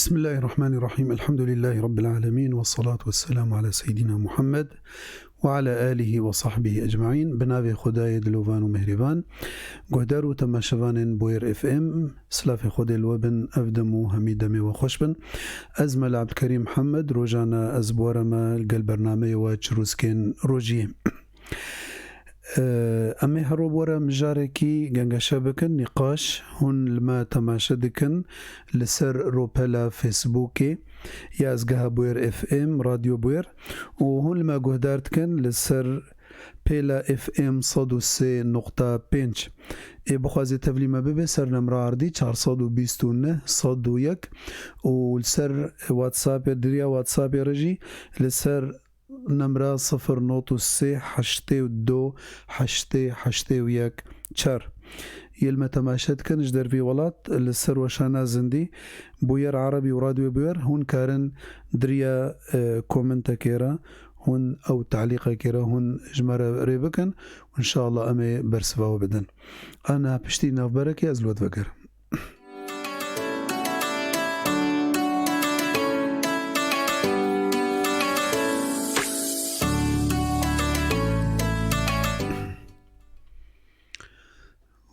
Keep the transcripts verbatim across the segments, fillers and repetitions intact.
Bismillahirrahmanirrahim. Elhamdülillahi Rabbil alemin. Ve salatu ve selamu ala seyyidina Muhammed ve ala alihi ve sahbihi ecmain. Bi navê Xwedayê dilovan û mehriban. Guhdar û temaşevanên Boyer F M, silafê Xwedê li we bin, ev dem û hemî demê we xweş bin. Ez Mela Abdulkerîm Mihemed, rojane ez bi we re me li gel bernameyê we Çirûskên Rojiyê. Em ê her ro bi we re mijarekî gengeşe bikin, nîqaş. Hûn li me temaşe dikin li ser ropela Facebookê ya Ezgeha Bûyer F M, Radyo Bûyer, û hûn li me guhdar dikin li ser pêla F M sed û sê nokta pênc. Ê bixwazê tevlî me bibe ser nemra ardî çar sed û bîst û neh sed û yek û li ser WhatsAppê, di riya WhatsAppê re jî li ser nemra sifir not û sê heştê û du heştê heştê û yek çar. Yê li me temaşe dikin ji dervî welat, li ser weşana zindî, Bûyer Erebî û Radyo Bûyer, hûn karin di riya, e, komentekê re, hûn ew talîqekê re hûn ji me re rê bikin û înşallah em ê bersiva we bidin. Ana piştî navberekê ez li we divegerim.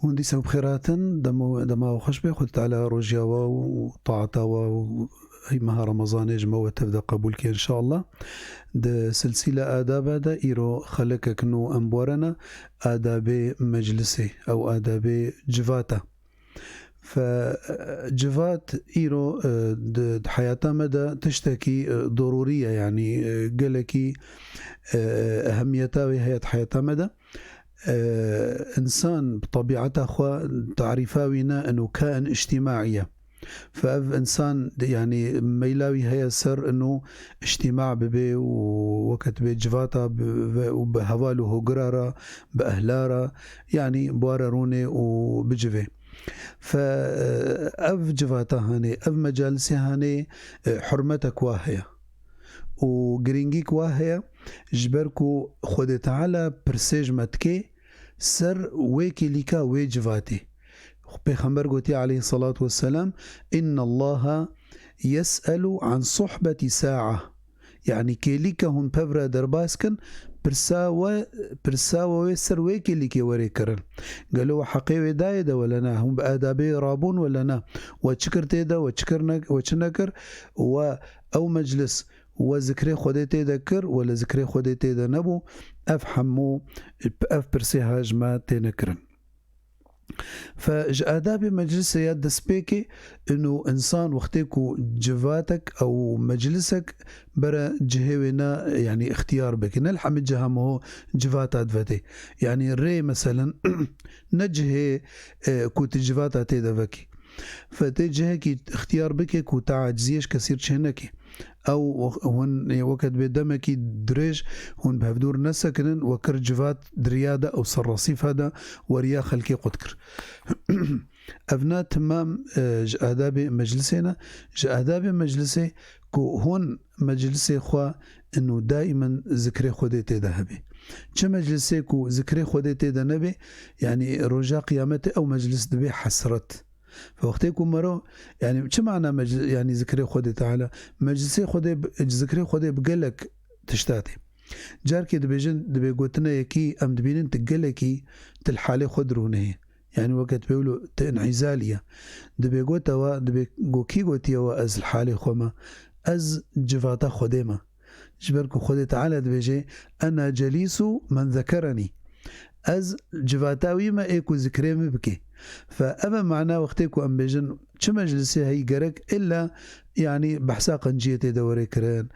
Hûn dîsa bi xêr hatin, dema, dema we xweş be, Xwedê Teala rojiya we û taeta we û ey meha Remezanê ji me we tev de qebûl ke înşallah. Di silsîla adaba de îro xelekek nû em bi we re ne, adabê meclisê, ew adabê civata. Fe, e, civat îro, e, di, di heyata me de tiştekî, e, dorûrî ye, yanî, e, gelekî, e, ehemiyeta wê heye di heyata me de. E, însan bi tebîeta xwe tarîfa wî ne ino kain îctîmaî ye. Fe ev însan, yanî meyla wî heye ser ino îctîma bibe û weke dibê civata bi, ve, û bi heval û hogira re, bi ehla re, yanî bi wa re rûnê û bicivê. Fe, e, ev civata hanê, ev mecalisê hanê, e, hurmetek wa heye û girîngîk wa heye, ji ber ku Xwedê Teala pirsê ji me dike ser wê kêlîka wê civatê. Pêxember gotiye aleyhisselatu vesselam, "Inna Allaha yes'elu an suhbeti sa'a." Yanî kêlîka hûn pev re derbas kin, pirsa we, pirsa we wê ser wê kêlîkê were kirin. Gelo we heqê wê dayê de wele na? Hûn bi adabê rabûn wele na? We çi kir tê de, we çi kir ne-, we çi nekir? We ew meclis, we zikrê Xwedê tê de kir, we li zikrê Xwedê tê de nebû? Ev hemû, ev pirsê ha ji me têne kirin. Fe ji adabê meclisê ya destpêkê, ino însan wextê ku civatek ew meclisek bere cihê wê ne, yanî îxtiyar bike. Ne li hemî ciha miho civata divetê. Yanî rê meselen ne cihê, e, ku tu civata tê de vekî. Fe tê cihekî îxtiyar bike ku te aciziyê ji kesî re çê neke. Ew hûn ê weke dibê demekî dirêj hûn bi hevdûr nesekinin, we kir civat di riya de ew ser resîfa de weriya xelkê qut kir. Ev ne timam, e, ji adabê meclisê ne. Ji adabê meclisê ku hûn meclisê xwe ino daîmen zikrê Xwedê tê de hebe. Çi meclisê ku zikrê Xwedê tê de nebe, yanî roja qiyametê ew meclis dibe hesret. Wextê ku mero, yanî çi mana meclis, yanî zikrê Xwedê Teala? Meclisê Xwedê bi, zikrê Xwedê bi gelek tişta tê. Carkê dibêjin, dibê gotineyekî em dibînin tu gelekî tu li halê xwe dirûneyê. Yanî weke tu pê wilo tu înîzalî ye. Dibê gote we, dibê go kî gotiye we ez li halê xwe me? Ez civata Xwedê me. Ji ber ku Xwedê Teala dibêje, "Ena celîsu men zekerenî." Ez civata wî me ê ku zikrê min bike. Fe ev e mana wextê ku em bêjin çi meclisê heyî gerek illa, yanî behsa qenciyê tê de were kirin,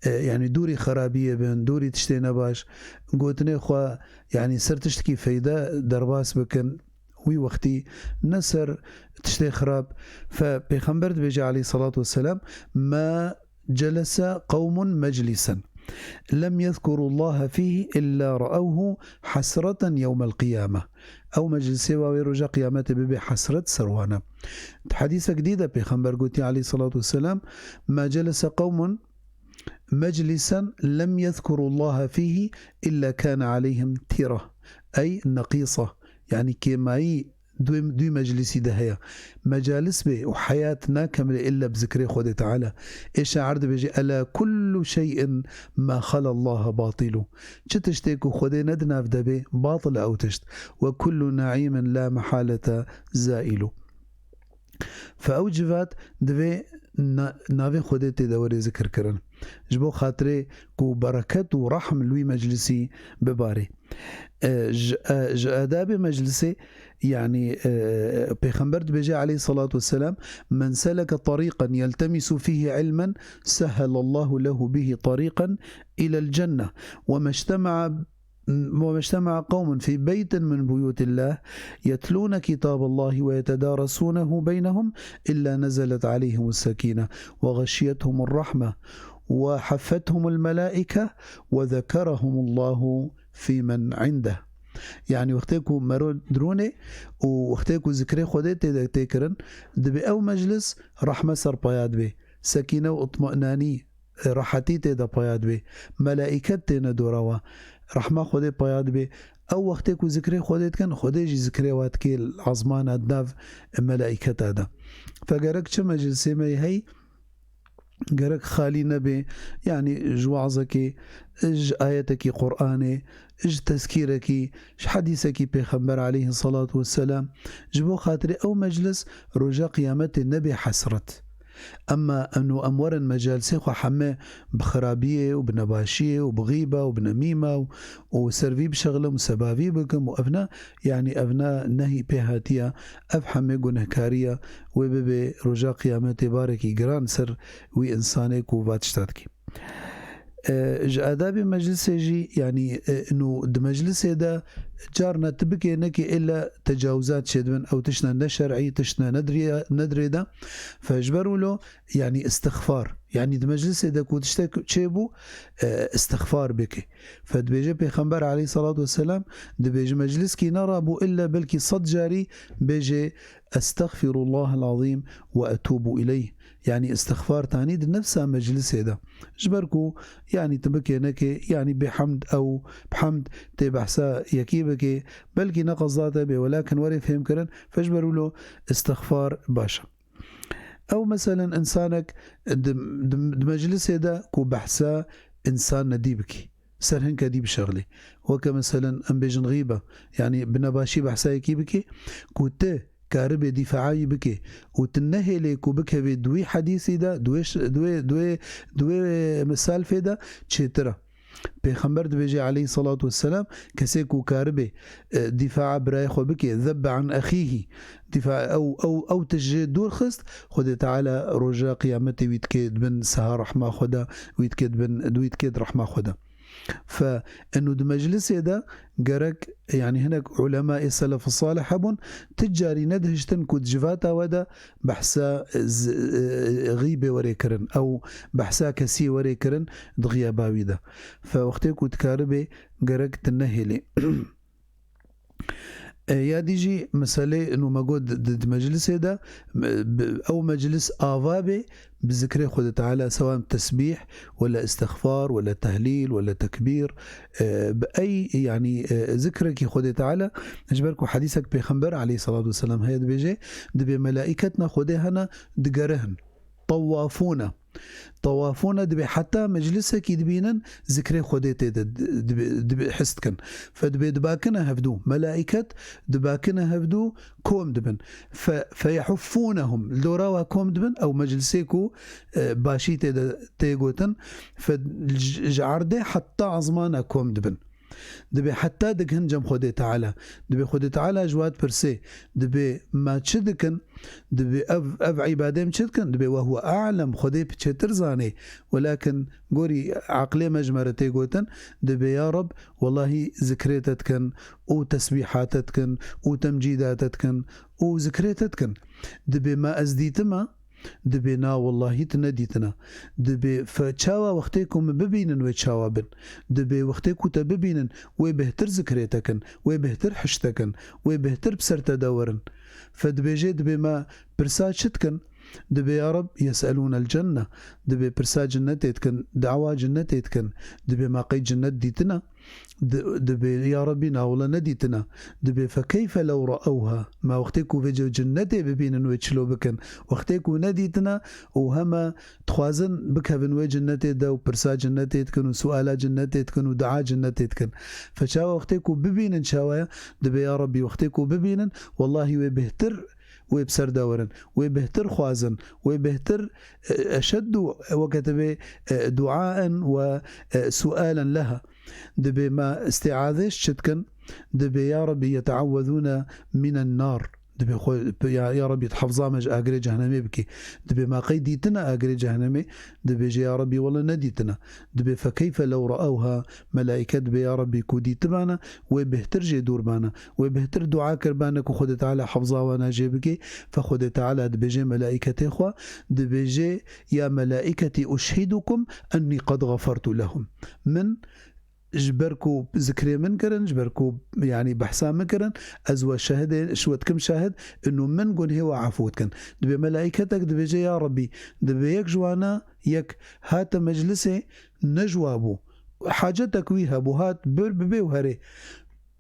e, yanî dûrî xerabiyê bin, dûrî tiştê nebaş, gotinê xwe, yanî ser tiştekî feyde derbas bikin. Wî wextî ne ser tiştê xirab. Fe Pêxember dibêje aleyhisselatu vesselam, "Ma celese qewmun meclisen lem yezkurullaha fîhî illa re'ewhu hasreten yewmel qiyame." Ew meclisê wa wê roja qiyametê bibe hesret ser wan e. Di hedîsek dî de Pêxember gotiye aleyhisselatu vesselam, "Ma celese qewmun meclisen lem yezkurullaha fîhî illa kane aleyhim tîra." Ey neqîsa. Yanî kêmayî دوی, دوی مجلسی de heye. Mecalis bê û heyat nakemile illa bi zikrê Xwedê Teala. Ê şair dibêje, "Ela kullu şey'in ma xala Allaha batilu." Çi tiştê ku Xwedê ne di nav de bê, batil e ew tişt. "Ve kullu na'imin la mehalete zailu." Fe ew civat divê na-, navê Xwedê tê de were zikir kirin. Ji bo xatirê ku bereket û rehm li wî meclisî bibarê. E, ji, e, ji adabê meclisê, yanî, e, Pêxember dibêje aleyhissalatu vesselam, "Men seleke tariqan yeltemisu fihi ilmen, sehhelallahu lehu bihi tariqan ilel cenne. Ve meştema'a, ve meştema'a kavmun fi beytin min buyutillah, yetlûne kitaballahi ve yetedarasunehu beynehum, illa nezelet aleyhimus sekine, ve ğeşiyethumur rahme, ve haffethumul melaike, ve zekerehumullahu fi men indeh." Yanî wextê ku mero dirûnê û wextê ku zikrê Xwedê tê de tê kirin, dibê ew meclis rehme ser paya dibê. Sekîne û itminanî, e, rehetî tê de paya dibê. Melaîket têne dora wa. Rehma Xwedê paya dibê. Ew wextê ku zikrê Xwedê dikin, Xwedê jî zikrê wa dikê li ezmana di nav melaîketa de. Fe gerek çi meclisê me yê hey, gerek xalî nebe, yanî ji wazekê, ji ayetekî Qur'anê, ji tezkîrekî, ji hedîsekî Pêxember aleyhissalatu vesselam, ji bo xatirê ew meclis roja qiyametê nebe hesret. Emma eno em werin mecalisê xwe heme bi xirabiyê û bi nebaşiyê û bi xîba û bi nemîma û, û ser vî bişexlim û sebavî bikim û evna, yanî evna nehî pê hatiye, ev heme gunehkariya wê bibe roja qiyametê barekî giran ser wî însanê ku va tişta dikî. E, ji adabê meclisê jî, yanî, e, nû di meclisê de carna tu bikê nekê êla tecawizat çêdibin, ew tiştine ne şer'î, tiştine ne dirê-, ne dirê de. Fe ji ber wilo, yanî istixfar. Yanî di meclisê de ku tiştek çêbû, e, istixfar bike. Fe dibêje Pêxember aleyhissalatu vesselam, dibêje mecliskî nerabû illa belkî sed carî bêje, "Estexfirullahal azîm ve etûbu ileyh." Yanî istixfar tanî di nefsa meclisê de. Ji ber ku, yanî tu bikê nekê, yanî bê hemd ew, bi hemd tê behsa yekî bikê, belkî ne qezda te bê, welakin werê fêhmkirin, fe ji ber wilo istixfar baş e. Ew meselen însanek di, di, di meclisê de ku behsa însan nedî bikî, ser hinke dî bişexlî. Weke meselen em bêjin xîbe, yanî bi nebaşî behsa yekî bikî, ku tu karibê dîfaa wî bikê û tu nehêlê ku bikevê di wî hedîsî de, di wê ş-, di wê, di wê, di wê misalfê de çêtir e. Pêxember dibêje aleyhissalatu vesselam, kesê ku karibê, e, dîfaa birayê xwe bike, zebbe an exîhî, dîfa ew, ew, ew tişt jê dûr xist, Xwedê Teala roja qiyametê wî dikê di bin seha rehma xwe de, wî dikê di bin, wî dikê di rehma xwe de. Fe eno di meclisê de gerek, yanî hinek ulemayê selef salih hebûn, ti carî nedihiştin ku di civata we de behsa, e, z-, e, xîbê werê kirin, ew behsa kesî werê kirin di xiyaba wî de. Fe wextê ku dikaribê gerek tu nehêlê. E, ya dî jî meselê ino me got di, di, di meclisê de, e, bi, ew meclis ava bê bi zikrê Xwedê Teala, sewa tesbîh, wele istixfar, wele tehlîl, wele tekbîr, e, bi ey, yanî, e, zikrekî Xwedê Teala, ji ber ku hedîsek Pêxember aleyhissalatu vesselam heye dibêje, dibê melaîketna Xwedê hene digerihin. Tawafûne. Tawafûne dibê heta meclisekî dibînin, zikrê Xwedê tê de di-, dibê, dibê his dikin. Fe dibê dibakine hevdû. Melaîket dibakine hevdû kom dibin. Fe, feyehuffûnehum. Li dora wa kom dibin, ew meclisê ku, e, başî tê de tê gotin. Fe ji, ji erdê heta ezmana kom dibin. Dibê heta digihin cem Xwedê Teala. Dibê Xwedê Teala ji we dipirsê. Dibê me çi dikin? Dibê ev, ev îbadê em çi dikin? Dibê we huwe a'lem, Xwedê çêtir zanê. Welakin gorî aqlê me ji me re tê gotin, dibê ya Reb, welahî zikrê te dikin û tesbîha te dikin û temcîda te dikin û zikrê te dikin. Dibê me ez dîtime, Dibê na, wellahî tu nedîtine. Dibê fe-, çawa wextê ku min bibînin wê çawa bin. Dibê wextê ku te bibînin wê bêhtir zikrê te kin, wê bêhtir hişt te kin, wê bêhtir bi ser te de werin. Fe dibêje, dibê me pirsa çi dikin? Dibê ya Reb, yeselûnel cenne. Dibê pirsa cinnetê dikin, dawa cinnetê dikin. Dibê me qey cinnet dîtine? Di-, dibê, ya Rebî, na wile nedîtina. Dibê, fekeyfe lew re'ewha. Ma wextê ku vê ce cennetê bibînin, wê çilo bikin? Wextê ku nedîtina û hema dixwazin bikevin wê cennetê de û pirsa cennetê dikin û suala cennetê dikin û dua cennetê dikin. Fe çawa wextê ku bibînin çawa ye? Dibê, ya Rebî, wextê ku bibînin, wellahî wê bêhtir wê bi ser de werin. Wê bêhtir xwazin. Wê bêhtir, e, eşeddu, weke te bê, e, duaen we, e, sualen leha. Dibê me îstîazê ji çi dikin? Dibê, ya Rebî, yeteawwezûne minen nar. Dibê xwe, ya, ya Rebî, hifza me ji agirê cehnemê bikî. Dibê me qey dîtina agirê cehnemê? Dibêje, ya Rebî, wele nedîtina. Dibê, fekeyfe lew re'ewha, melaîke dibê, ya Rebî, ku dîtibana, wê bêhtir jê dûr bana. Wê bêhtir dua kirbana ku Xwedê Teala hifza wana jê bikê. Fe Xwedê Teala dibêje melaîketê xwe, dibêje, ya melaîketî uşhidukum ennî qed xefertu lehum. Min ji ber ku zikrê min kirin, ji ber ku, yanî, behsa min kirin, ez we şehidê, ji we dikim şehid, inu min gunhê we efû dikin. Dibê melaîketek dibêje, ya Rebî, dibê yek ji wana yek hate meclisê, ne ji wa bû. Hacetek wî hebû, hat bir bibê û herê.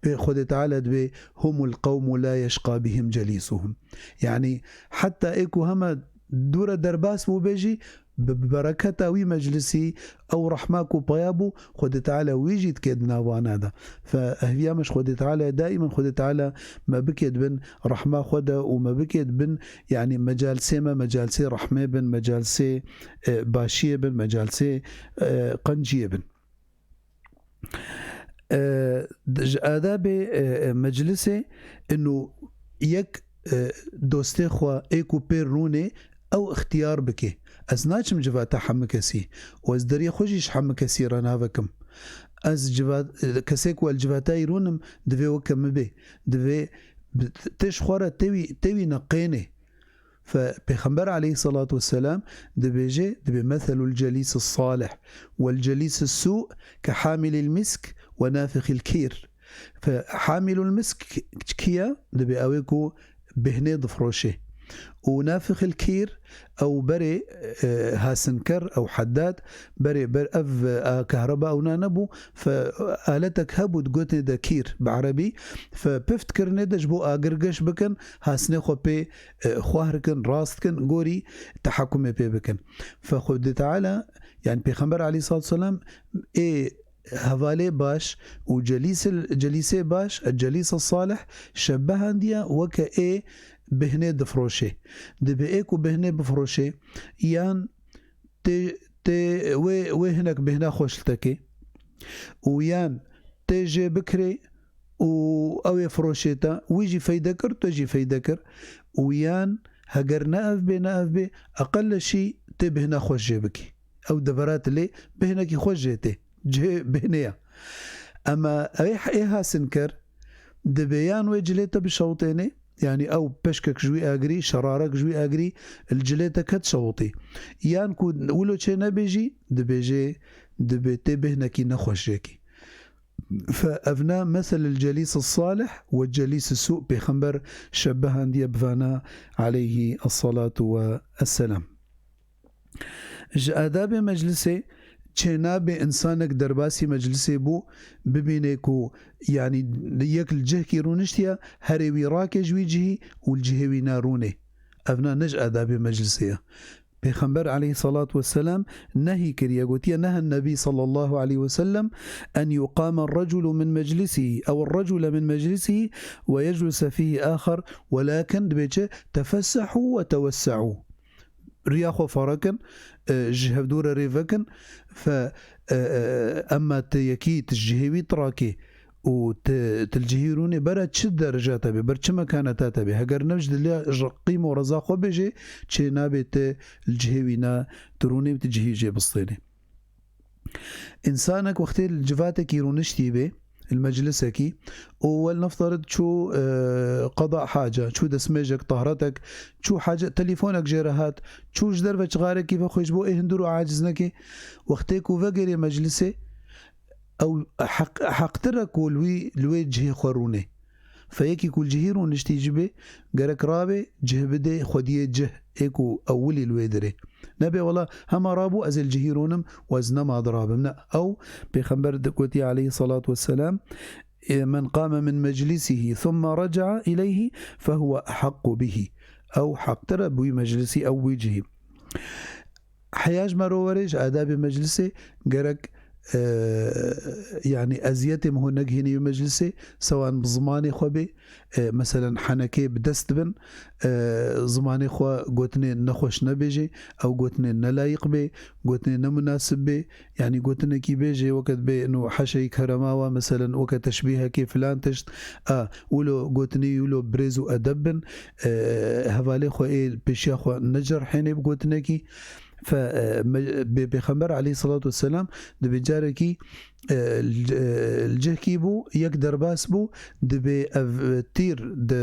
Pê Xwedê Teala dibê, humul qewmu la yeşqa bihim celîsuhum. Yanî, heta ê ku hema dûre derbas bû bê jî, bi, bi bereketa wî meclisî, ew rehma ku peya bû, Xwedê Teala wî jî dike di nav wana de. Fe hêviya me ji Xwedê Teala ye, daîman Xwedê Teala me bike di bin rehma xwe de û me bike di bin, yanî, mecalsê me, mecalsê rehmê bin, mecalsê, e, başiyê bin, mecalsê, e, qenciyê bin. E, ji adabê, e, e, meclisê, inu yek, e, dostê xwe ê ku pê rûnê, ew ixtiyar bike. Ez naçim civata hemû kesî û ez deriyê xwe jî ji hemû kesî re navekim. Ez civat-, kesê ku ez li civatayî rûnim, divê weke min bê. Divê bi-, tê ji xwe re tewî, tewî neqênê. Fe Pêxember aleyhissalatu vesselam dibêje, dibê, meselul celîs salih wel celîs su ke hamilil misk we nafixil kîr. Fe hamilul misk kî ye? Dibê ew ê ku bêhnê difroşê. Û nafixil kîr, ew berê, e, hasinker, ew heddad, berê ber ev, e, kehreba ewna nebû, fe aletek hebû digotinê de kîr bi erebî, fe pift kirinê de ji bo agir geş bikin, hasinê xwe pê, e, xwahr kin, rast kin, gorî tehekumê pê bikin. Fe Xwedê Teala, yani Pêxember aleyhissalatu vesselam ê hevalê baş û celîsil-, celîsê baş, celîs salih, şebehandiye weke ê bêhnê difroşê. Dibê ê ku bêhnê bifroşê, yan tê, tê wê, wê hinek bêhna xweş li te kê û yan tê jê bikirê û ew ê firoşê te, wî jî feyde kir, tu jî feyde kir û yan heger ne ev bê, ne ev bê, eqelle şî tê bêhna xweş jê bikî. Ew deverat lê bêhnekî xweş jê tê. Cihê bêhnê ye. Ema ew ê, ê hasin ker, dibê yan wê cilê te bişewtênê, yanî ew peşkek ji wî agirî, şerarek ji wî agirî li cilê te ket şewitî. Yan ku wilo çê nebê jî, dibêjê, dibê tê bêhnekî nexweş jê kî. Fe evna meselil celîs salih we celîs su, Pêxember şebehandiye bi vana aleyhî esselatu we esselam. Ji adabê meclisê, çênabê insanek derbasî meclisê bû, bibînê ku, yanî, yek li cihkî rûniştiye, herê wî rake ji wî cihî û li cihê wî ne rûnê. Evna ne ji adabê meclisê ye. Pêxember aleyhissalatu vesselam nehî kiriye, gotiye, "Nehen Nebî sallallahu aleyhi ve sellem en yuqama reculu min meclisihi ew recule min meclisihi ve yecluse fihi axar, welakin dibê çi? Tefessehu ve tewesse'u." Riya xwe fare kin, e, ji hevdû re rê vekin, fe, e, e, emma ti yekî, ti ji cihê wî tirakê û ti, ti li cihî rûnê, bera çi dereca te bê, ber çi mekaneta te bê, heger ne ji diliya, ji qîm û reza xwe bêjê, çê nabê ti li cihê wî ne, tu rûnê wî ti cihî jê bistênê. Însanek wextê li civatekî rûniştî bê, li meclisekî, û wel nefterid çû, e, qeda haca, çû destmêjek, tahretek, çû hace, telîfonek jê re hat, çû ji derve çixarekî vexwe ji bo ê hundir û aciz neke. Wextê ku vegerê meclisê, ew heq-, heqtir e ku li wî, li wê cihê xwe rûnê. Fe yekî ku li cihî rûniştî jî bê, gerek rabê cih bidê xwediyê cih ê ku ewilî li wê dirê. Nebê wela hema rabû ez ê li cihî rûnim û ez nema dirabim. Ne, ew Pêxember di gotiye aleyhî salatu vesselam, e, "Men qame min meclisihi thumma reca'a ileyhi fehuwe ehaqqu bihi." Ew heqtir e bi wî meclisî, ew wî cihî. Heya ji me re were, ji adabê meclisê gerek, e, yanî eziyetê min hûn negihînî wî meclisê, sewan bi zimanê xwe bê, e, meselen henekê bi dest dibin, e, zimanê xwe gotinê nexweş nebêjê, ew gotinê nelayîq bê, gotinê nemunasib bê, yanî gotinekî bêjê weke dibê ino heşeyî kerema wa, meselen weke teşbîhekê filan tişt, a, wilo gotinî wilo birêz û edeb bin, e, hevalê xwe ê pêşiya xwe necerhênê bi gotinekî. Fe, e, me-, bê Pêxember aleyhî salatu vesselam dibê carekî, e, li, e, li cihkî bû, yek derbas bû, dibê ev, e, tîr di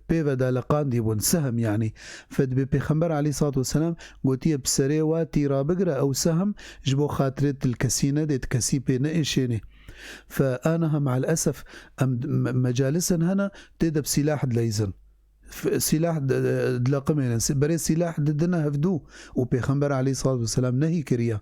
pê ve de leqandî bûn, sehm yanî. Fe dibê Pêxember aleyhî salatu vesselam gotiye, "Bi serê wa tîra bigire, ew sehm ji bo xatirê tu li kesî nedê, tu kesî pê neêşênê." Fe aniha me'el esef em me-, mecalisin hene, tê de bi sîlah dileyzin. F-, sîlah di-, di-, dileqimênin. Si-, berê sîlah didine hevdû û Pêxember aleyhî salatu vesselam nehî kiriye.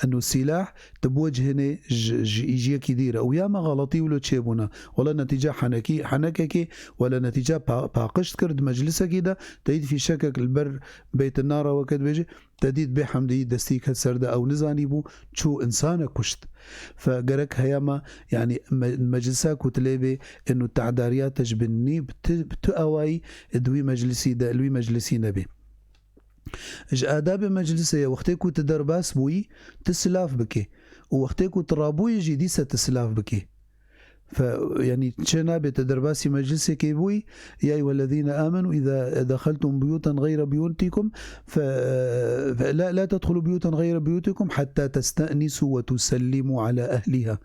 Eno sîlah tu biwecihênê ji, ji, ji yekî dî re. Û ya me xeletî wilo çêbûne. Wele netîca henekî, henekekê, wele netîca pa-, paqij kir di meclisekî de, te dît fîşekek li ber Beyt Nara weke dibêje, te dît bê hemdî destî ket ser de, ew nizanîbû, çû insane kuşt. Fe gerek heya me, yanî me-, meclisa ku tu lê bê, ino tehdariya te ji bin nî bi ti, bi tu awayî di wî meclisî de, li wî meclisî nebê. Ji adabê meclisê ye, wextê ku tu derbas bûyî, tu silav bikê. Û wextê ku tu rabûyî jî dîse tu silav bikê. Fe, yanî çi nabe te derbasî meclisekê bûyî, "Ya eyyuhellezîne âmenû îzâ dexeltum buyûten xeyre buyûtikum, fe, fe la, la tedxulû buyûten xeyre buyûtikum hatta teste'nisû ve tusellîmû alâ ehlîha."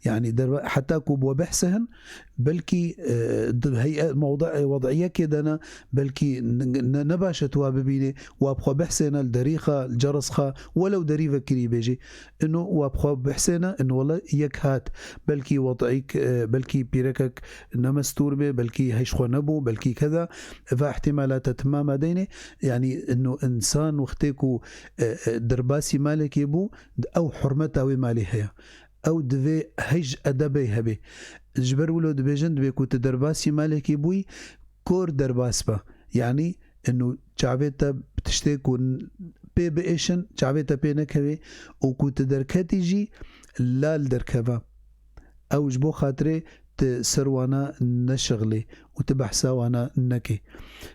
Yanî derba-, heta ku bi we behse hin, belkî, e, di heyet, mewdi-, e, wed'iyekê de ne, belkî n-, ne, ne baş e tu wa bibînê, wa bi xwe behsêne li derî xwe, li ceres xwe, welew derî vekirî bêjî. Ino wa bi xwe behsêne, ino wele yek hat. Belkî wed'îk, e, belkî pîrekek nemestûr bê, belkî hej xwe nebû, belkî keza. Va ihtimalate timama deynê. Yanî ino insan wextê ku, e, e, derbasî malekê bû, ew hurmeta wê malê heye. Ew divê hej edebê hebe. Ji ber wilo dibêjin, dibê ku tu derbasî malekê bûyî, kor derbas be. Yanî, ino çavê te bi tiştê ku n-, pê biêşin, çavê te pê nekevê û ku tu derketî jî lal derkeve. Ew ji bo xatirê tu ser wana neşixlê û tu behsa wana nekê.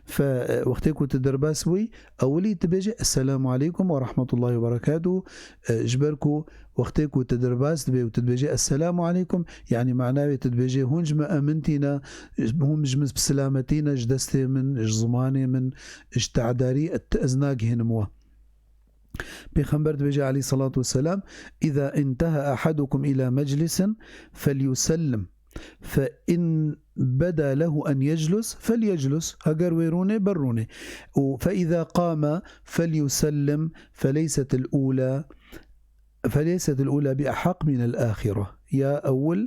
Fe, e, wextê ku tu derbas bûyî, ewilî tu bêje, "Esselamu aleykum ve rahmetullahi ve berekatuhu." E, ji ber ku wextê ku tu derbas dibê û tu dibêjê, "Esselamu aleykum", yanî mana wê tu dibêjê, "Hûn ji min emin tîne, hûn ji min bi silametî ne, ji destê min, ji zimanê min, ji te'darî ez nagihînim we." Pêxember dibêje aleyhî salatu vesselam, "Îza inteha ehadukum îlâ meclisin felyusellim. Fe in beda lehu en yeclus, felyeclus." Heger wê rûnê, ber rûnê. Û "Fe îza qame felyusellim, feleysetil ûlâ, feleysetil ûlâ bi ehaq minel âxire." Ya ewil,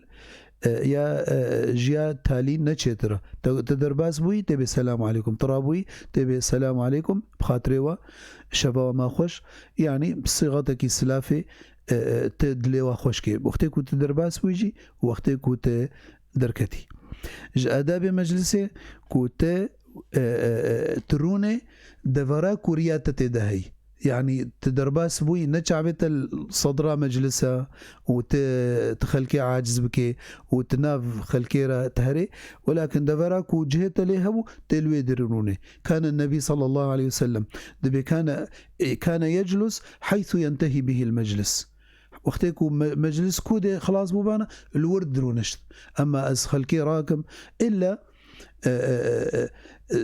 e, ya, e, ji ya talî ne çêtir e. Te, te derbas bûyî, tê bê selamu aleykum. Te rabûyî, tê bê selamu aleykum. Bi xatirê we, şeva we ma xweş. Yanî bi sîxetekî silafê, e, e, te dilê we xweş kê. Wextê ku tu derbas bûyî jî, wextê ku te derketî. Ji adabê meclisê ku te, e, e, e, tu rûnê, devera ku riya te tê de heyî. Yanî tu derbas bûyî, ne çavê te li sedra meclisa û tu, tu xelkê aciz bikê û tu nav xelkê re tu herê. Welakin devera ku cihê te lê hebû, tê li wê dirî rûnê. Kane Nebî sallallahu aleyhi ve sellem dibê kane, e, kane yeclus heythu yentehî bihîl meclis. Wextê ku me-, meclis ku dê xilas bûbana, li wir dirûnişt. Ema ez xelkê rakim, illa, e, e, e, e,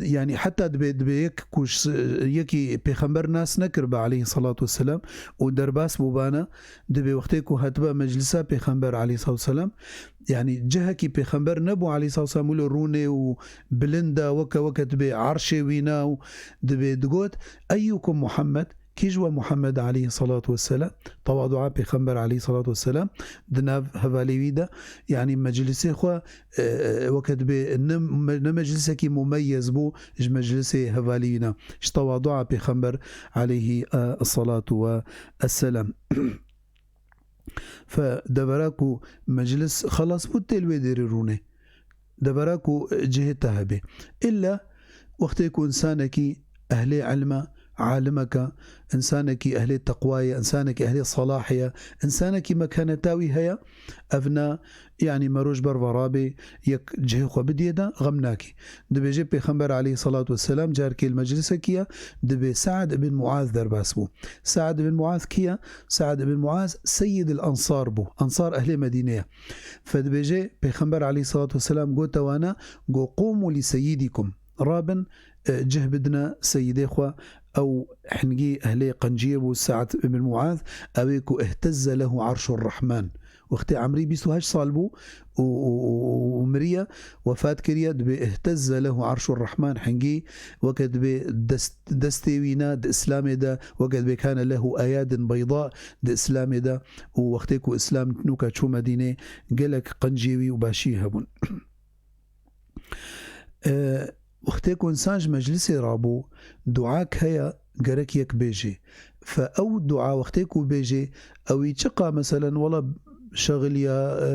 yanî heta dibê, dibê yek ku ş-, yekî pêxember nas nekiribe aleyhî salatu vesselam û derbas bûbana, dibê wextê ku hatibe meclisa pêxember aleyhî salatu vesselam, yanî cihekî pêxember nebû aleyhî salatu vesselam, wilo rûnê û bilind e, weke, weke dibê arşê wîna û dibê digot, "Eyyukum Muhammed?" Kî ji we Muhammed aleyhissalatu vesselam, tewadua Pêxember aleyhissalatu vesselam di nav hevalê wî de, yanî meclisê xwe, e, e, weke dibê ne, ne meclisekî mumeyyez bû ji meclisê hevalê wî ne, ji tewadua Pêxember aleyhi, e, salatu ve esselam. Fe devera ku meclis xelas bû, tê li wê dêrê rûnê. Devera ku cihê te hebe. Îlla wextê ku însanekî ehlê ilm e, alim e, însanekî ehlê teqwa ye, însanekî ehlê selahê ye, însanekî mekaneta wî heye, ev na, yanî mero ji ber ve rabê yek cihê xwe bidiyê de, xem nakî. Dibêje Pêxember aleyhissalatu vesselam carkê li meclisekî ye, dibê Sa'd ibn Muaz derbas bû. Sa'd ibn Muaz kî ye? Sa'd ibn Muaz seyyidil Ensar bû. Ensar ehlê Medînê ye. Fe dibêje, Pêxember aleyhissalatu vesselam gote wana, go, "Qumu li seyyidikum." Rabin, e, cih bidine seyidê xwe. Ew hingî ehlê qenciyê bû, Sa'd ibn Muaz, ew ê ku ihtezze lehu arşur Rahman. Wextê emrî bîst û heşt sal bû û, û, û, û miriye, wefat kiriye, dibê ihtezze lehu arşur Rahman, hingî weke dibê dest, destê wî ne di Îslamê de, weke dibê kane lehu eyadin beyda di Îslamê de û wextê ku Îslam nûka çû Medînê, gelek qenciyê wî û başiyê hebûn. E, wextê ku însan ji meclisê rabû, duak heye, gerek yek bêjê. Fe ew dua wextê ku bêjê, ew î çiqa meselen, wela şexiliya, e,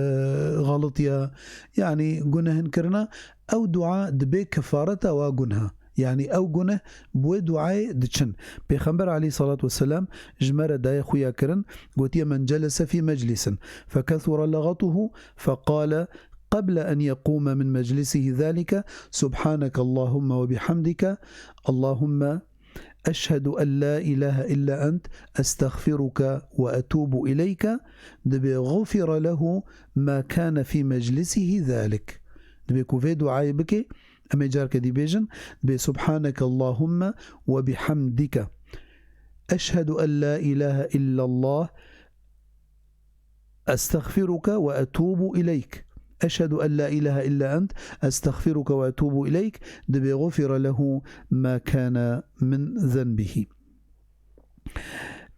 xelitiya, yanî gunehin kirina, ew dua dibê kefareta wa gunha. Yanî ew guneh bi wê duayê diçin. Pêxember aleyhissalatu vesselam ji me re daye xuya kirin, gotiye, "Men celese fî meclisin fekethura lagatuhu fekale qeble en yekûme min meclisihi zalike, subhaneke Allahümme ve bihamdike, Allahümme eşhedü en la ilahe illa ent, estağfiruke ve etûbu ileyke." Dibê gufira lehu ma kâne fî meclisihi zalik. Dibê ku vê duayê bike, em ê carke dî bêjin, dibê, "Subhaneke Allahümme ve bihamdike. Eşhedü en la ilahe illallah. Estağfiruke ve etûbu ileyk. Eşhedü en la ilahe illa ent. Estağfiruke ve etûbu ileyk." Dibê gufira lehu ma kâne min zenbihi.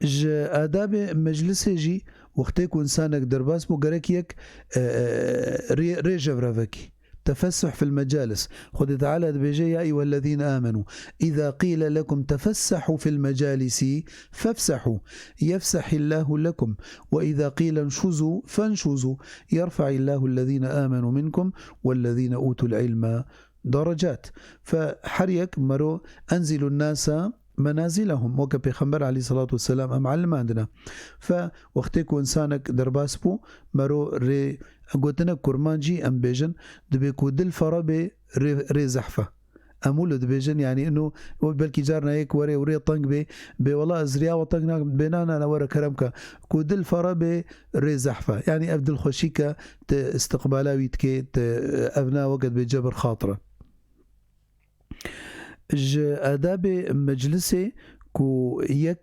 Ji adabê meclisê jî wextê ku însanek derbas bû, gerek yek, e, e, rê, rê jevrevekî. Tefessuh fil mecalis. Xwedê Teala dibêje, "Ya eyyuhellezîne âmenû, îzâ qîle lekum tefessehu fil mecalisi fefsehu, yefsehillahu lekum, ve îzâ qîle nşuzu fenşuzu, yerfa'illahu ellezîne âmenû minkum vellezîne utul ilme derecat." Fe her yek mero enzilun nasa menazilehum, weke Pêxember aleyhissalatu vesselam em elimandine. Fe wextê ku însanek derbas bû, mero rê, gotinek kurmancî em bêjin, dibê ku dil fere bê rê, rê zehfe. Em wilo dibêjin, yanî ino, o belkî carna yek were û rê teng bê, bê wela ez riya we teng nakim, bê na, na, na, were kerem ke. Ku dil fere bê rê zehfe. Yanî ev dilxweşî ke te istiqbala wî dikê, te ev na weke dibê cebir xatire. Ji adabê meclisê ku yek,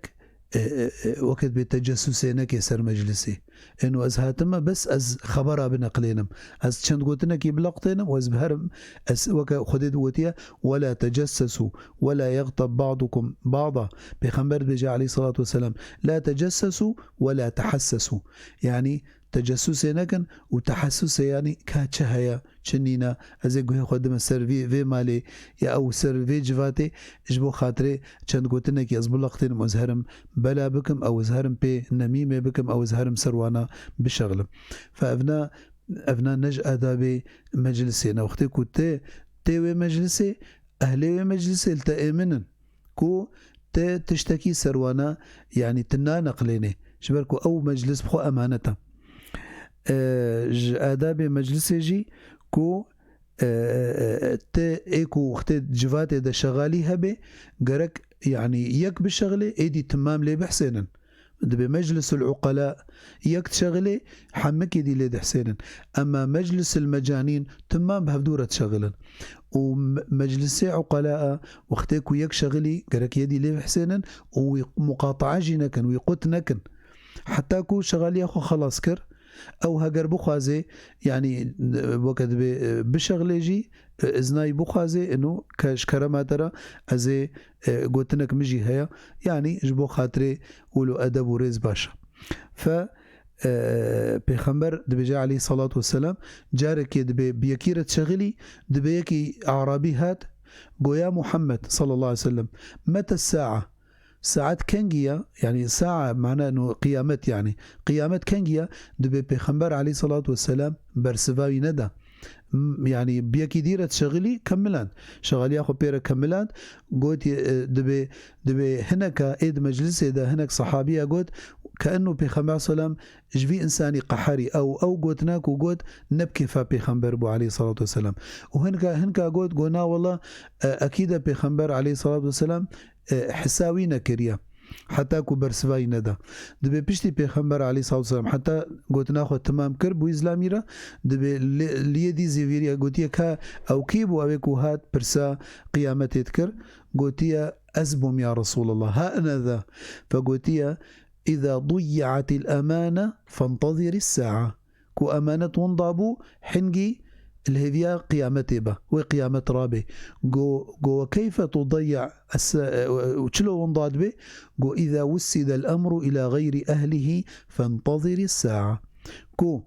e, e, e, weke dibê tecessusê neke ser meclisê. Êno ez hatime bes ez xebera bineqlênim. Ez çend gotinekî bilaqtênim û ez biherim, ez weke Xwedê digotiye, "Ve la tecessesu, ve la yextab ba'dukum ba'da." Pêxember dibêje aleyhissalatu vesselam, "La tecessesu, ve la tehassesu." Yanî tecessusê nekin û tehassusê, yanî ka çi heye, çi nîne, ez ê guhê xwe dime ser vê, vê malê ya ew ser vê civatê, ji bo xatirê çend gotinekî ez bilaqtênim û ez herim bela bikim, ew ez herim pê nemîmê bikim, ew ez herim ser wana bişexlim. Fe evna, evna ne ji adabê meclisê ne. Wextê ku te, tê wê meclisê, ehlê wê meclisê li te êmin in ku te tiştekî ser wana, yanî tu naneqlênê. Ji ber ku ew meclis bi xwe emanet e. E, ji adabê meclisê jî ku, e, e, e, te ê ku wextê civatê de şexalî hebe, gerek, yanî yek bişexilê, êdî timam lê bihsênin. Dibê meclisul uqela yek dişexilê, hemikê dî lê dihsênin. Ema meclisul mecanîn timam bi hevdû re dişexilin. Û me-, meclisê uqela a wextê ku yek şexilî gerek yedî lê bihsênin û wî muqataa jî nekin, wî qut nekin. Heta ku şexaliya xwe xelas kir, Ew heger bixwaze, yanî, weke dibê, e, bişexlê jî, e, iznayî bixwaze, ino ke ji kerema te re ez ê, e, gotinek min jî heye. Yanî ji bo xatirê wilo edeb û rêz baş e. Fe, e, Pêxember dibêje aleyhissalatu vesselam, carekê dibê bi yekî re dişexilî, dibê yekî Arabî hat, go ya Muhammed sallallahu aleyhi ve sellem, mete sa'a? Saet kengî ya? Yanî sa'a mana no qiyamet yanî. Qiyamet kengî ya? Dibê Pêxember aleyhissalatu vesselam bersiva wî neda. M-, yanî bi yekî dî re dişexilî kemiland. Şexaliya xwe pê re kemiland. Gotiye, e, dibê, dibê hineka ê di meclisê de hinek sahabiya got, ke enno Pêxember selam ji vî însanî qeherî ew, ew gotina ku got ne bi kêfa Pêxember bû aleyhissalatu vesselam. Û hinka, hinka got, go na wela, e, ekîde Pêxember aleyhissalatu vesselam, e, hisa wî nekiriye. Heta ku bersiva wî neda. Dibê piştî Pêxember aleyhissalatu vesselam heta gotina xwe timam kir bû Îslamî re, dibê li, li yê dî zêvîriye gotiye ka ew kî bû, ew ê ku hat pirsa qiyametê dikir, gotiye ez bûm ya Resulallah, ha ene za. Fe gotiye, "Îza duyyi'atil emane fentezirî sa'a." Ku emanet winda bû, hingî li hêviya qiyametê be, wê qiyamet rabê. Go, go, "Ve keyfe tudayya es-, e, e, çilo winda dibe?" Go, "Îza wussidel emru ila gayri ehlihi fentezirî sa'a." Ku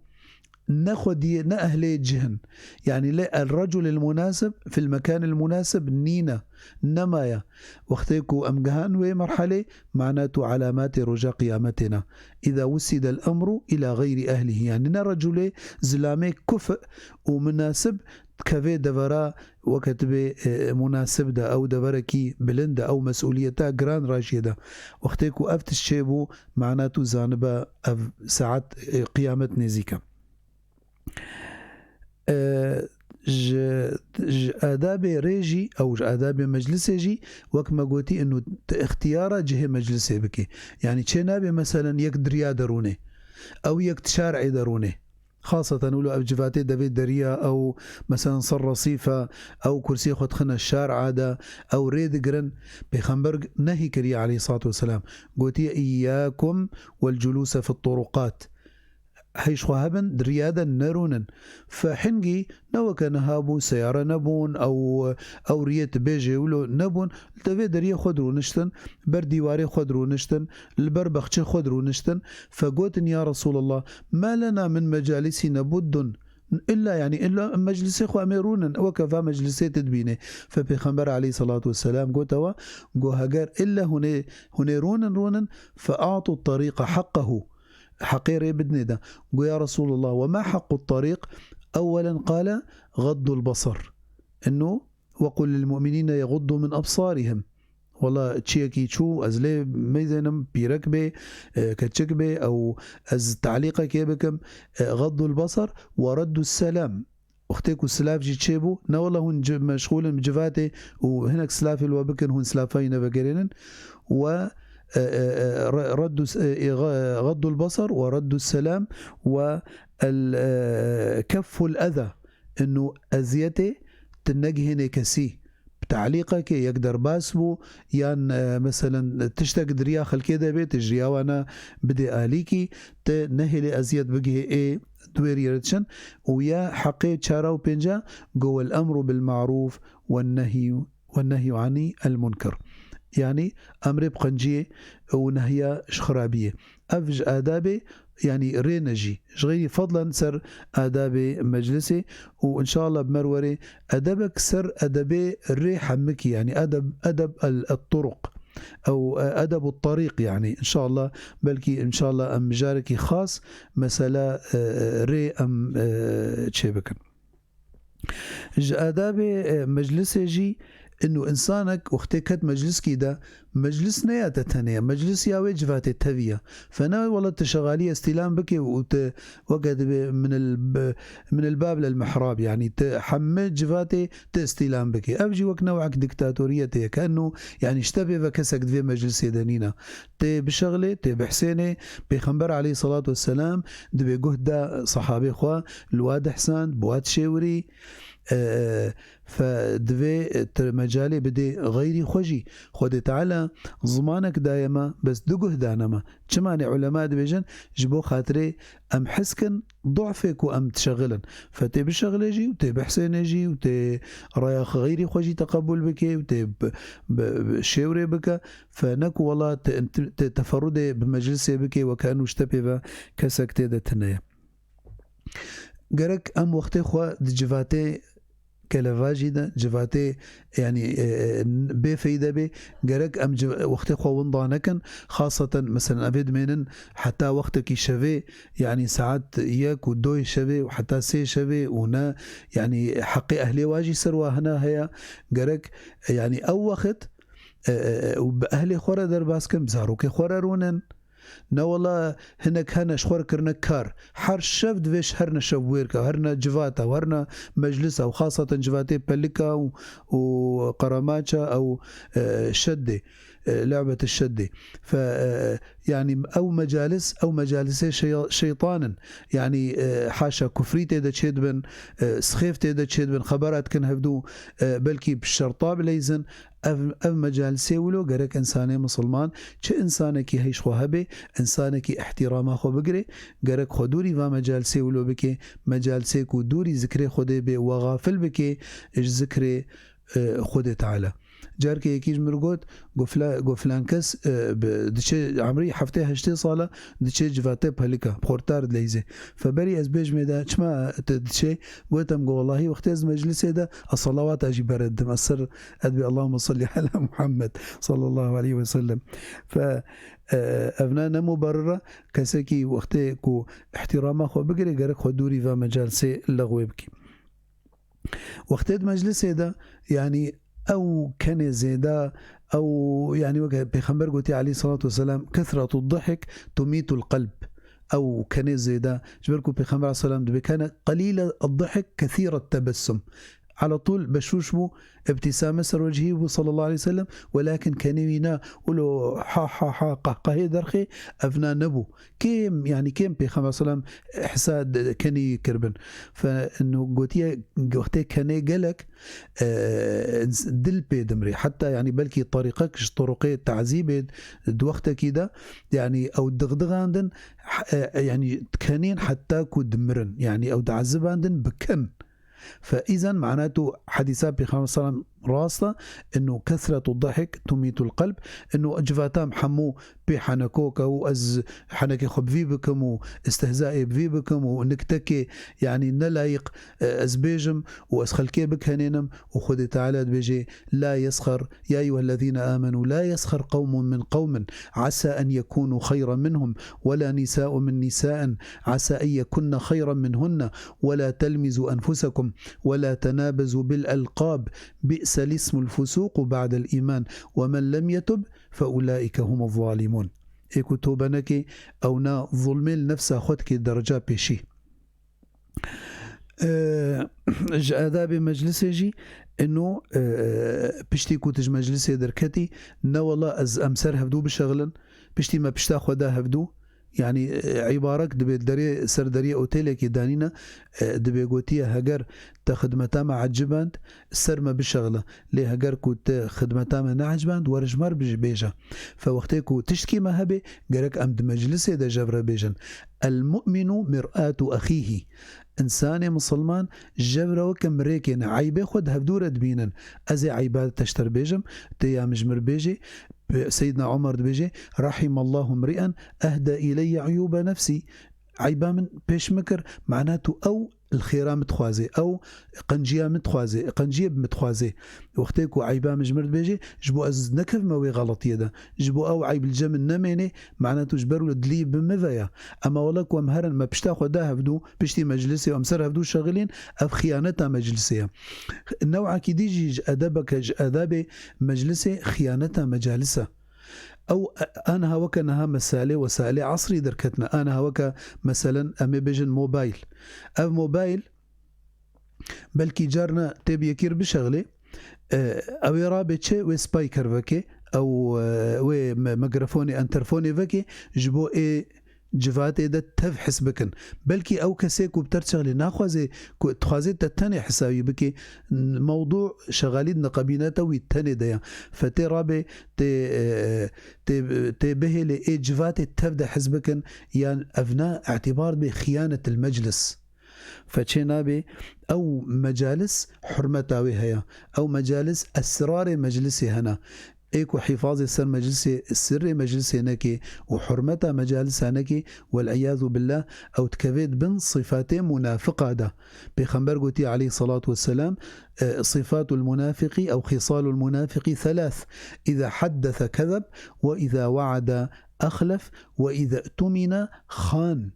ne xwediyê, ne ehlê cih in. Yanî lê el reculil munasib fil mekanil munasib nîne, nemaye. Wextê ku em gihan wê merhelê, mana tu alamatê roja qiyametê ne. Îza wussidel emru ila gayri ehlihi. Yanî ne reculê, zilamê kuf û munasib dikeve devera weke dibê, e, munasib de, ew deverekî bilind e, ew mesûliyeta giran rajiyê de. Wextê ku ev tişt çêbû, mana tu zanibe ev saet, e, qiyamet nêzîk e. E, ji, ji adabê rê jî, ew ji adabê meclisê jî, wek me gotî, inu tu ixtiyara cihê meclisê bikî. Yanî çê nabe, meselen, yek di riya de rûnê, ew yek di şar'ê de rûnê. Xaseten wilo ev civatê devê deriya, ew, meselen, ser resîfe, ew kursiyê xwe dixine şar'a de, ew rê digirin. Pêxember nehî kiriye aleyhissalatu vesselam. Gotiye, "Îyyakum wel culûse fit turuqat." Heyş xwe hebin, di riya de nerûnin. Fe hingî ne weke niha bû, seyare nebûn, ew, ew riyê tu bêjê wilo nebûn, li devê deriyê xwe dirûniştin, ber dîwarê xwe dirûniştin, li ber bexçê xwe dirûniştin. Fe gotin, "Ya Resulallah, ma lena min mecalisine buddun." Illa, yanî, illa meclisê xwe em ê rûnin, weke va meclisê tu dibînê. Fe Pêxember aleyhissalatu vesselam gote we, go, "Heger illa hûn ê, hûn ê rûnin, rûnin, fe a'tu tariqa haqqahu." Heqê rê bidinê de. Go, "Ya Resulallah, ve ma haqqu tariq?" Ewwelen qale, "Gaddul basar." Inu, "Ve qul lil mu'minine yaguddu min absarihim." Wela çiyekî çû, ez lê meyzênim, pîrek bê, e, keçik bê, ew ez talîqekê bikim, e, gaddul basar ve reddus selam. Wextê ku silav jî çêbû, ne wela hûn ci-, meşxûl in bi civatê û hinek silavê li we bikin, hûn silafa wî nevegerênin. Ve, e, e, e, re-, reddus, e, e, ga-, gaddul basar ve reddus selam ve el, e, kefful eza. Inu eziyetê tu negihênê kesî. Bi talîqekê yek derbas bû, yan, e, meselen, tiştek di riya xelkê de bê, tu ji riya wana bidê alîkî, tu nehêlê eziyet bigihê ê di wê riyê re diçin. Û ya heqê çara û pênca, go, "Wel emru bil ma'rûf wen nehyu, wen nehyu anî el munkir." Yanî emrê bi qenciyê û nehya ji xirabiyê. Ev ji adabê, yanî rê ne jî. Ji xeyrî fadlan ser adabê meclisê û inşallah bi me re werê edebek ser edebê rê hemikî, yanî edeb, edeb el, el turuq. Ew, e, edeb û tariq, yanî inşallah, belkî inşallah em mijarekî xas mesela, e, e, rê em, e, çê bikin. Ji adabê, e, meclisê jî, inu insanek wextê ket mecliskî de, meclis ne ya te tenê ye, meclis ya wê civatê tevî ye. Fe ne wela tu şexalî estîlam bikê û tu weke dibê min il b-, min il bab lel mihrab, yanî tu hemî civatê tu estîlam bikê. Ev jî wek newek diktatoriyetê ye, ke inu, yanî ji te pê ve kesek di vê meclisê de nîne. Tê bişexlê, tê bihsênê, Pêxember aleyhissalatu vesselam dibê guh da sahabê xwe, li wa dihsand, bi wa dişêwirî. E, fe divê tu mecalê bidê xeyrî xwe jî. Xwedê Teala zimanek daye me, bes du guh dane me. Çima ne ulema dibêjin, ji bo xatirê em his kin du'fê ku em dişexilin. Fe tê bişexilê jî û tê bihsênê jî û tê raya xeyrî xwe jî teqebûl bike û tê bi, bi, bi şêwrê bike. Fe ne ku wela tê, tê teferrudê bi meclisê bike weke enu ji tepê ve kesek tê de tune ye. Gerek em wextê xwe di civatê kelevajî de, civatê, yanî, e, e, bê feyde bê, gerek em ci-, wextê xwe winda nekin. Xaseten, meselen, evê dimênin heta wextekî şevê, yanî saet yek û doyê şevê û heta sê şevê û ne, yanî heqê ehlê wa jî ser wa hina heye. Gerek, e, yanî ew wext, e, e, e, û bi ehlê xwe re derbas kin, bi zarokê xwe re rûnin. Ne wela hinek hene ji xwe re kirine kar. Her şev divê ji her ne şev wêr ke, her ne civata, her ne meclisa û xasaten civatê pelika û, û qeremaça ew, e, şeddê, e, lehbet şeddê. Fe, e, yanî ew mecalis, ew mecalisê şey-, şeytan in. Yanî, e, haşa kufrî tê de çêdibin, e, sixêf tê de çêdibin, xebera dikin hevdû, e, belkî bi şerta bileyzin, Ev, ev mecalisê wilo gerek însanê misilman, çi însanekî heyş xwe hebe, însanekî îhtîrama xwe bigire, gerek xwe dûrî va mecalisê wilo bike, mecalisê ku dûrî zikrê Xwedê bê, we xafil bike ji zikrê, e, Xwedê Teala. Carkê yekî ji min got, got fila-, got filan kes, e, bi, diçe emrî heftê heştê sala, diçe civatê pelika, xortar dileyzê. Fe berî ez bêjmê de, çima te diçe? Gotem, got, wellahî wextê ez meclisê de, ez salawata jî bere didim. Ez ser, ez dibê, Allahümme salli ala Muhammed, sallallahu aleyhi ve sellem. Fe, e, evna ne mubarira, kesekî wextê ku îhtîrama xwe bigire, gerek xwe dûrî ve mecalisê lexwê bikî. Wextê di meclisê de, yanî ew kenê zêda, ew, yanî weke Pêxember gotî aleyhissalatu vesselam, "Kesretu dihik tumitul qelb." Ew kenê zêda, ji ber ku Pêxember aleyhisselam dibê, "Kane qalîle dihik, kethîre tebessum." Ala tûl beşûş bû, îbtîsame ser wecihî bû, sallallahu aleyhi ve sellem, welakin kenê wî na, wilo ha, ha, ha, qahqahê derxê, evna nebû. Kêm, yanî kêm Pêxember selam hisa de-, kenî kiribin. Fe, ino gotiye, wextê kenê gelek, e, dil pê dimrê. Heta, yanî belkî terîqek ji turuqê tazîbê di wextekî de, yanî ew dixdixandin, e, e, yanî kenên heta ku dimirin. Yanî ew diezibandin bi kin. Fe îzen manatu hedîsa Pêxember selam rast e, ino kesretu dihik tumitul qelb, ino civatam hemû pê henekok e û ez henekê xwe bi vî bikim û istihzaê bi vî bikim û niktekê, yanî nelayîq, e, ez bêjim û ez xelkê bikenênim û Xwedê Teala dibêje, "La yesxer, ya eyyuhellezîne âmenû, la yesxer qewmun min qewmin, asa en yekûnû xeyran minhum, wela nisâ'un min nisâ'in, asa en yekunne xeyran minhunne, wela telmizû enfusekum, wela tenâbezû bil elqâb, bi'sel ismul fusûqu ba'del îman, we men lem yetub fe ulâike humuz zalîmûn." Ê ku tobe neke, ew na zulmê li nefsa xwe dike dereca pêşî. Ee, ji adabê meclisê jî ino, ee, piştî ku tu ji meclisê derketî, ne wela ez em ser hevdû bişexilin, piştî me pişta xwe da hevdû, yanî, ee, îbarek dibê derê, ser deriyê otelekê danîne, ee, dibê gotiye, heger te xidmeta me eciband, ser me bişexile. Lê heger ku te xidmeta me neeciband, were ji me re bij-, bêje. Fe wextê ku tiştkî me hebe, gerek em di meclisê de ji hev re bêjin, "El mu'minu mir'atu exîhî." Însanê misilman ji hev re weke mirêkê ne. Eybê xwe di hevdû re dibînin. Ez ê eyba te ji te re bêjim, tê ya min ji min re bêjê. Seyyidna Omer dibêje, "Rahimallahu mri'en ehde ileyye uyûbe nefsî." Eyba min pêş min kir, mana tu ew li xêra min dixwazê, ew qenciya min dixwazê, qenciyê bi min dixwazê. Wextê ku eyba min ji min re dibêje, ji bo ez nekevime wê xeletiyê de, ji bo ew eyb li cem min nemênê, mana tu ji ber wilo dilî bi min ve ya. Ema wela ku em herin, me pişta xwe da hevdû, piştî meclisê em ser hevdû şexilîn, ev xiyaneta meclisê ye. Newekî dî jî ji edebeke, ji edabê meclisê xiyaneta mecalis e. Ew, e, aniha weke niha mesalê, wesailê esrî derketine. Aniha weke, meselen, em ê bêjin mobayl. Ev mobayl belkî carna tê bi yekî re bişexilê, e, ew ê rabe çi, wê spîker veke, ew, e, wê me-, mikrofonê, enterfonê veke, ji bo ê civatê de tev his bikin. Belkî ew kesê ku bi te re çaxlê naxwaze ku dixwaze te tenê hesabî bike, mewdû şexalî di neqebîneta wî tenê de ya. Fe tê rabê tê, e, tê, tê bihêlê ê civatê tev de his bikin, yan ev na îtibar bê xiyanetil meclis. Fe çê nabê ew mecalis hurmeta wê heye. Ew mecalis esrarê meclisê hene. Ê ku hîfazê ser meclisê, sirrê meclisê nekê û hurmeta mecalisa nekê, wel iyâzu billah, ew dikevê di bin sifatê munafiqa de. Pêxember gotî aleyhî salatu vesselam, e, sifatul munafiqî ew xîsalul munafiqî thelath, îza haddese kezeb ve îza we'ade exlef ve îza tumine xan.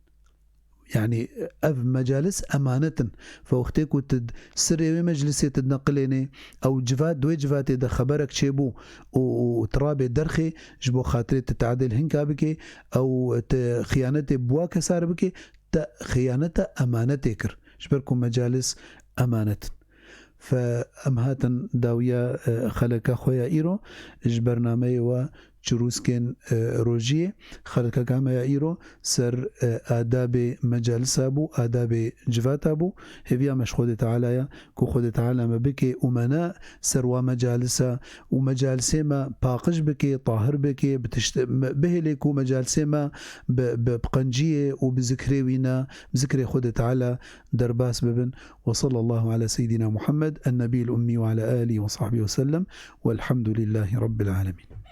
Yani ev mecalis emanet in. Fe wextê ku tu d-, sirê wê meclisê tu dineqilênê, ew civat, di wê civatê de xeberek çêbû û, û tu rabê derxê, ji bo xatirê tu teadê li hinka bikê, ew tu xiyanetê bi wa kesa re bikê, te xiyaneta emanetê kir. Ji ber ku mecalis emanet in. Fe em hatin dawiya, e, xeleka xwe ya îro ji bernameyê we Çirûskên, e, Rojiyê. Xelkeka me ya îro ser, e, adabê mecalisa bû, adabê civata bû. Hêviya me ji Xwedê Teala ya ku Xwedê Teala me bike umena ser wa mecalisa û mecalisê me paqij bike, tahir bike, bi tişt-, me, bihêlê ku mecalisê me bi, bi, bi qenciyê û bi zikrê wî ne, bi zikrê Xwedê Teala derbas bibin. Ve sallallahu ala seyyidina Muhammed, en-nebiyil ummi ve ala alihi ve sahbihi ve sellem. Velhamdülillahi Rabbil alemin.